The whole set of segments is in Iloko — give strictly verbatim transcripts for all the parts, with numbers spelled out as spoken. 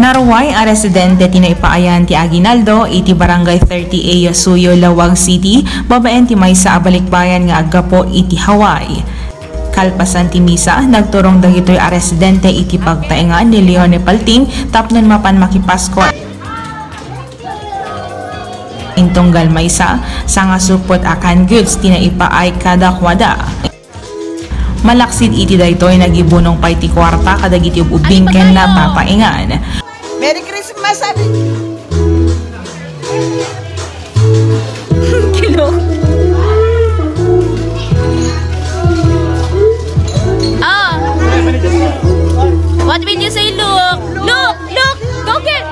Naruay a residente ti naipaayan ti aguinaldo iti Barangay thirty A, Suyo, Laoag City, babaen ti maysa a balikbayan nga aggapu iti Hawaii. Kalpasan ti misa, nagturong dagitoy a residente iti pagtaengan ni Leone Palting tapno mapan makipasko. Intunggal maysa, sangasupot a canned goods ti naipaay kadakuada. Malaksid iti daytoy, nagibunong pay ti kuarta kadagiti ub-ubbing ken natataengan. Merry Christmas, abi. Kilo. Ah. What will you say, look? Look, look, go get.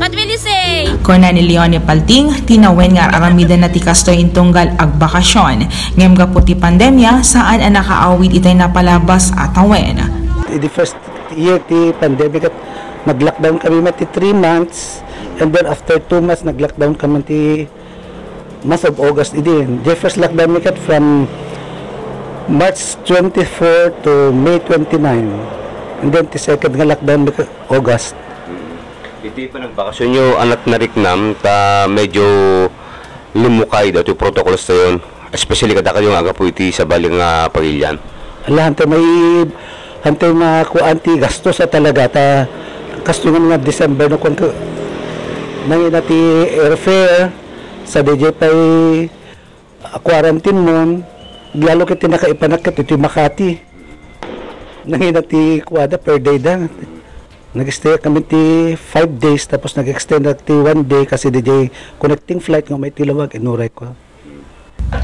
What will you say? Kuna ni Leone Palting, tinawen nga ar-aramidenna ti kastoy intunggal agbakasyon. Ngem gapu ti pandemia, saan a nakaawid itay napalabas a tawen. Idi first year ti pandemic ket nag-lockdown kami met ti three months, and then after two months, nag-lockdown kami ti month of August. Idi, the first lockdown mi ket from March twenty-four to May twenty-nine. And then ti second nga lockdown mi ket August. Iti panagbakasionyo, anat nariknam ta medyo limukay daytoy protocols tayon, especially kadakayo nga aggapu iti sabali nga pagilian. Ala, hantay mai-, hantay makuan ti gastos a talaga ta kastoy nga mga December no kuan ka, nangina ti airfare, sa D J pay a quarantine mon, lalo ket ti nakaipanak ket iti Makati. Nangina ti kuada per day da. Nag-stay kami ti five days, tapos nag-extend na ti one day kasi D J connecting flight nga may ti Laoag, inuray ko.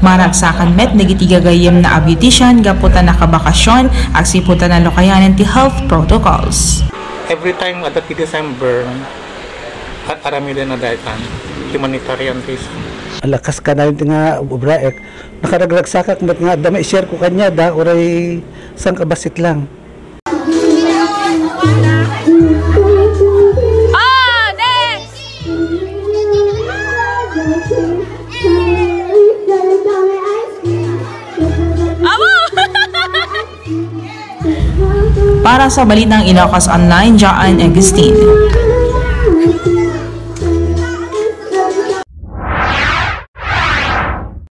Maragsakan met dagiti gagayyemna a beautician gapu ta nakabakasyon, agsipud ta nalukayanan ti health protocols. Every time adda ti December, ar-, aramiden na daytan, humanitarian visa. Ala, kas kanayon ti nga obraek, nakaragragsakak met nga adda mai-share ko kaniada, uray sangkabassit lang. Ah, next! Amo! Para sa Balitang Ilocos Online, Joan Agustin.